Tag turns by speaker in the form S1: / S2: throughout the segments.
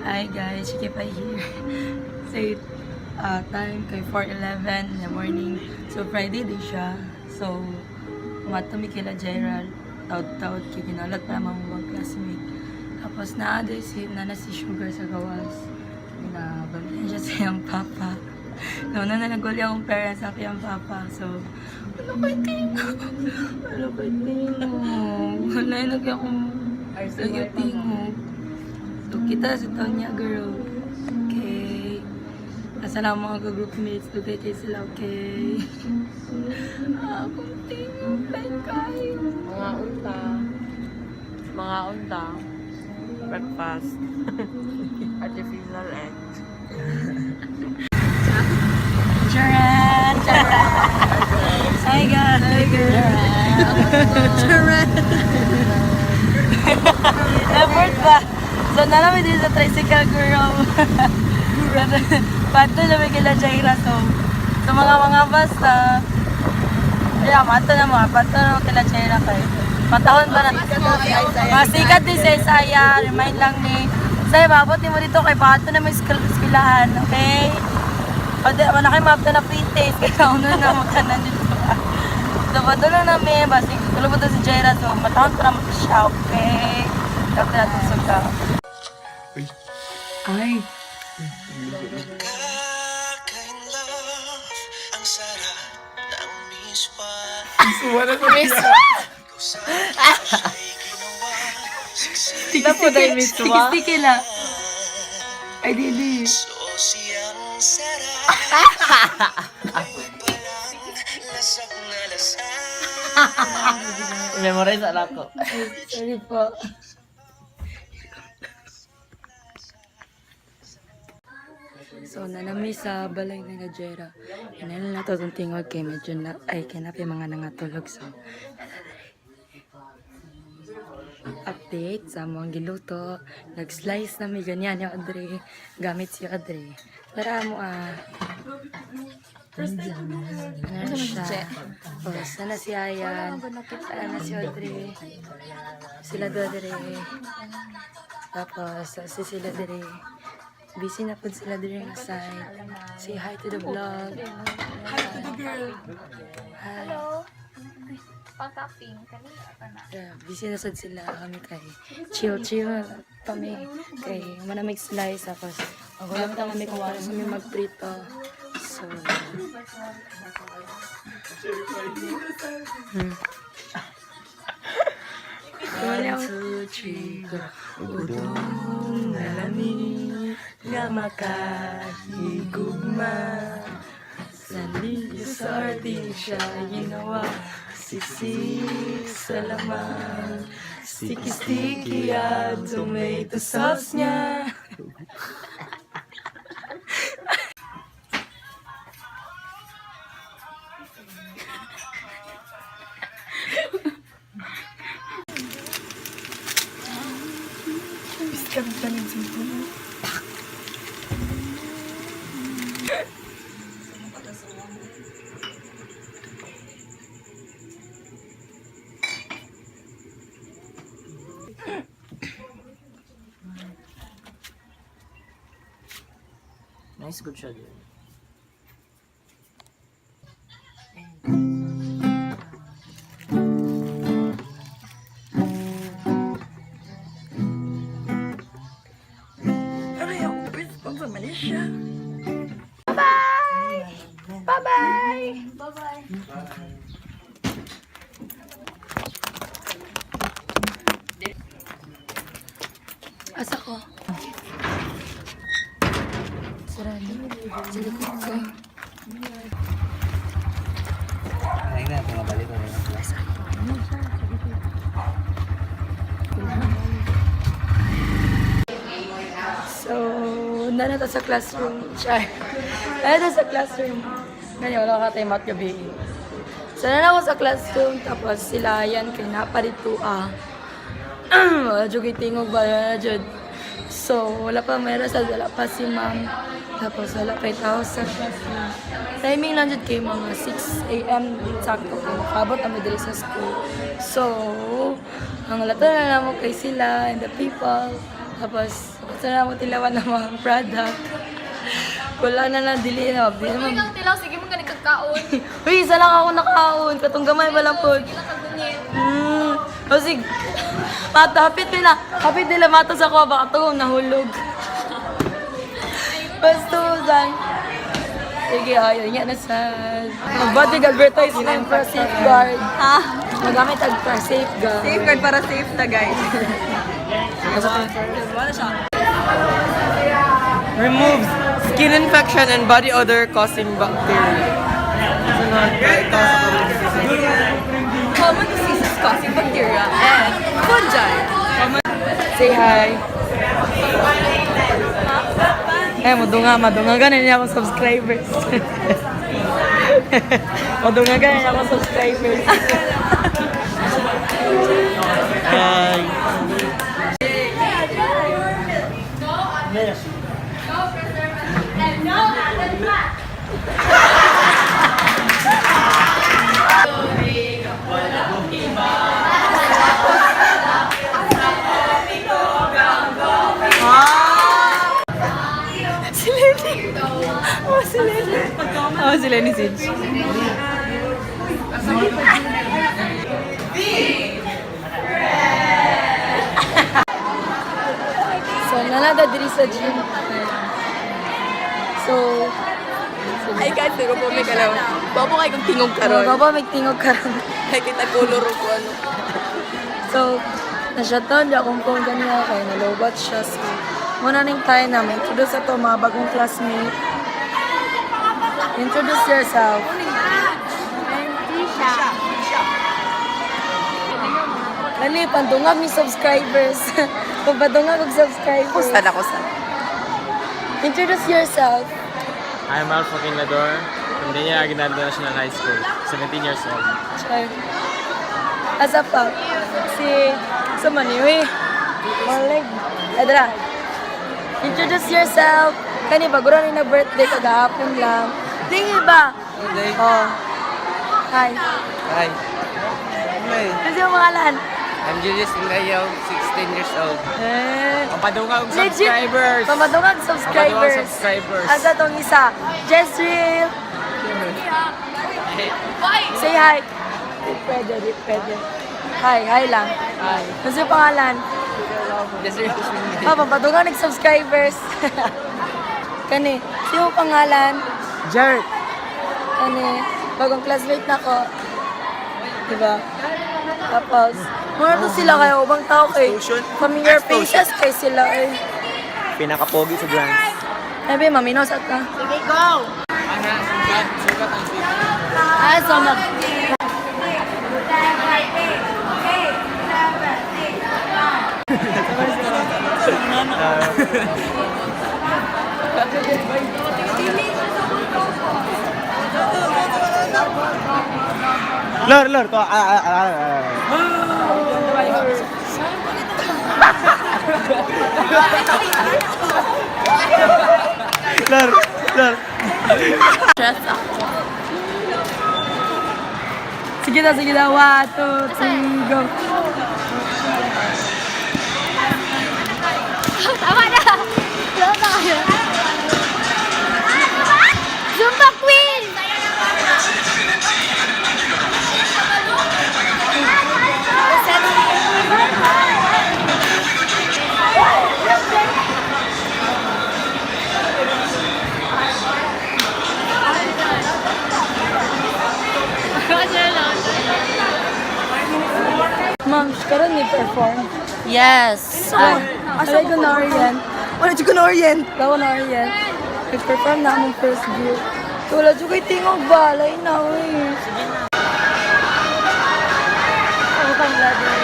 S1: Hi guys, Chiki pa here. Say, time kay 4:11 in the morning. So Friday day siya. So, matumi kila Gerald. Taud-taud kay ginalat pa naman mga classmate. Tapos naa day si nana si Sugar sa gawas. Ginabantayan siya sa iyang papa. No, na naguli akong parents sa iyang papa. So, ano kay tingog? Ano kay tingog? Wala na kaya akong lagi tingog. So, kita sa taon niya, girl. Okay. Asa na ang mga group mates. Dugay kayo sila, okay? Ah, akong tingog. Like kayo.
S2: Mga unta. Mga unta. Breakfast. Artificial egg.
S1: Charan! Charan! Hi, guys! Hi, girl! Charan! Effort ba? So, nalaman din sa tricycle, girl. Pato na may kila Jaira. So, sa mga basta, yeah, mato na mga, pato na kila Jaira kay. Patahon ba na? Masikat din sa Isaiah. Remind lang ni. Say, babot ni mo dito kay pato na may eskwelahan, okay? Pwede, wala kayo maapta na free taste. Kaya una na magkanan dito. So, padula namin. Basig, tulo ba si Jaira? So, matahon pa naman siya, okay? Dapat natin suka. Ay.
S3: Nakaka-in-love. Ang sarap ng miswa.
S2: Miswa!
S3: Ikaw sa siya'y ginawa. Siksik.
S2: Napo dahil miswa.
S1: Sticky-sticky lang. Ay, dili.
S3: Sosi ang sarap. Amoy palang lasak na lasak.
S2: Memorize ala ko.
S1: Ay, sorry po. So, nanami sa balay ni Jera. Inala na to itong tingog kay medyo na, ay, kinapi mga nangatulog. So, update sa among giluto. Nag-slice na mi ganyan ni Audrey. Gamit si Audrey. Tara mo ah. Ano siya? Oh, sana si Ayan. Sana si Audrey. Sila do dire. Tapos, si sila dire. Busy na po sila dire nga side. Say hi to the vlog. Hi to the girl. Hi.
S4: Hello. Pang-topping. Kanina pa na.
S1: Yeah, busy na sad sila kami kay chill chill kami kay manamig slice tapos magulang ta kami kung para sa mi magprito. So One, two, three, go. Udong nalami nga makahigugma. Sa sardine siya ginawa. Sisig sa laman. Sticky-sticky at tomato sauce niya.
S2: Nice, good siya din.
S1: Ano yung response sa Malaysia?
S4: Bye-bye! Bye-bye!
S1: Asa ko? Sarado. Sa likod ko.
S2: Ay na, pumabalik ko na yun.
S1: So, nandito sa classroom. Char. Nandito sa classroom. Ganyan, wala ka tayo mat gabi. So, nandito ako sa classroom. Tapos sila, yan, kay naparito, ah. Wala jud kay tingog ba, wala jud. So, wala pa, meron sa, wala pa si ma'am. Tapos, wala pa yung tao sa classroom. Timing lang jud kay mga 6 a.m. Sakto po. Makabot kami diri sa school. So, ang lato na namo kay sila and the people. Tapos, gusto na mo tilawan ng mga product. Wala na lang, dili na. Dili
S4: Uy,
S1: naman.
S4: lang tilaw, sige mo ganit kagkaon.
S1: Uy, isa lang ako nakaon. Katong gamay ba lang po.
S4: Sige lang kagungit.
S1: O sige. Mata, hapit nila. Hapit nila mata sa kuha. Baka ito nahulog. Bastusan. Sige, ayun. Yan na sa... Magbati advertisement for safeguard.
S5: Ha?
S1: Magamit ag for safeguard.
S5: Safeguard para safe na, guys.
S2: Removes skin infection and body odor causing bacteria.
S5: Common diseases causing bacteria and fungi.
S1: Say hi. Eh, madunga, madunga. Ganin niya akong subscribers. Madunga, ganin niya akong subscribers.
S2: Hi.
S5: Si Lenny. Oh, si Lenny. Oh, si Lenny Sidge.
S1: So, nalada diri sa gym. So,
S5: Ay, guys, pero po may kalaw. Babo kayo kong tingog karon.
S1: baba may tingog karon.
S5: Kay kita color ko ano.
S1: So, na-shutdown di akong phone ganina kaya nalobat siya. So, muna ning tayo namin. Introduce ato mga bagong classmate. Introduce yourself. Lali, pandungag ni subscribers. Pampadungag og subscribers.
S5: Kusan ako sa.
S1: Introduce yourself.
S6: I'm Alpha Quinlador from Daniel Aguinaldo National High School, 17 years old.
S1: Char. Asa pa? Si... Sa Maniwi. Malig. Adra. Introduce yourself. Kani ba, guro na birthday kagahapon lang. Dingi ba? Oh. Hi.
S2: Hi.
S1: Ano yung pangalan?
S2: I'm Julius Ingayaw, 16 years old.
S1: Eh.
S6: Pampadunga og
S1: Legit.
S6: subscribers!
S1: Pamadungag subscribers.
S6: Pamadungag subscribers.
S1: Asa tong isa? Jezreel.
S4: Bye!
S1: Say hi. Di pwede, di pwede. Hi, hi lang.
S2: Hi.
S1: Ano yung pangalan? Ah, papadungan nag-subscribers. Kani, sino pangalan?
S6: Jerk!
S1: Kani, bagong classmate na ko. Diba? Tapos, muna to sila kayo, ubang tao kay familiar faces kay sila eh.
S6: Pinakapogi sa branch.
S1: Sabi, mamino sa ka.
S5: Sige, go!
S6: Ana, sugat, sugat ang
S1: Ah, so mag...
S6: Lor, lor, to. Ah, ah, ah, ah. Lor, lor.
S4: Stress ako.
S1: Sige na, sige na. One, two, three, go.
S4: Tama na! Tama na kayo. Zumba Queen!
S1: Ma'am, karon ni perform.
S5: Yes.
S1: Asa ko na orient.
S5: Wala ko na orient.
S1: Wala ko na orient. Nag-perform na among first view. Wala jud kay tingog ba? Lain na, uy. Ako pang ladder.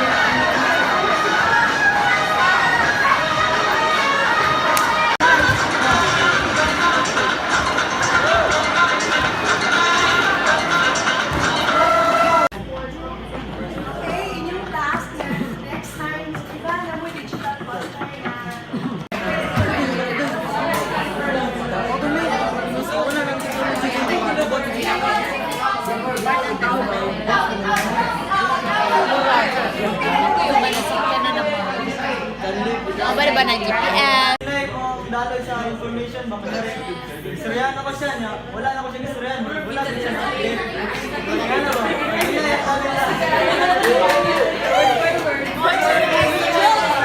S7: Okay, inyong task next time, di ba, alam mo, digital poster na.
S4: ba ng GPS?
S8: Kung daloy sa information ba kunyari, istoryahan ako siya niya, wala na ko siya istoryahan, wala na siya na-update. Ano ba?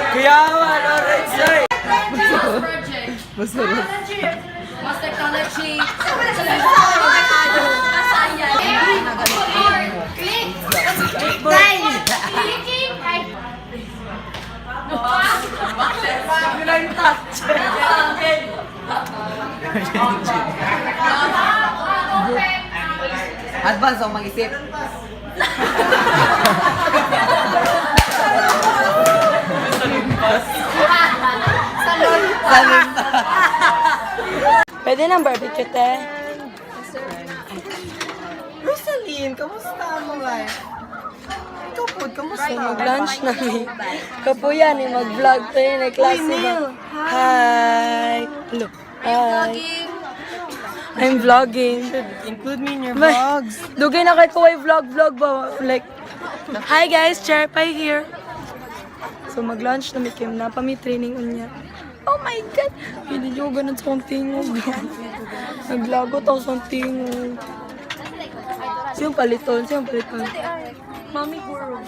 S2: Kuya, alright, sir.
S4: Mas technology. Clicking ay
S2: Advance ang mag-isip.
S1: Pwede nang barbecue, te.
S2: Rosaline, kamusta mo ba? Ikaw po, kamusta?
S1: Mag-lunch na mi. Kapuyan, eh, mag-vlog tayo na klase ba? Hi! Hello. Hi. I'm vlogging.
S2: Include me in your
S1: Ba-
S2: vlogs.
S1: Dugay na kay Kuwai vlog vlog ba? Like, hi guys, Cherpay here. So mag-lunch na mi Kim na pa mi training unya. Oh my God! Hindi ko ganun sa akong tingog. Naglagot ako sa akong tingog. Sino paliton? Sino paliton? Mami guro.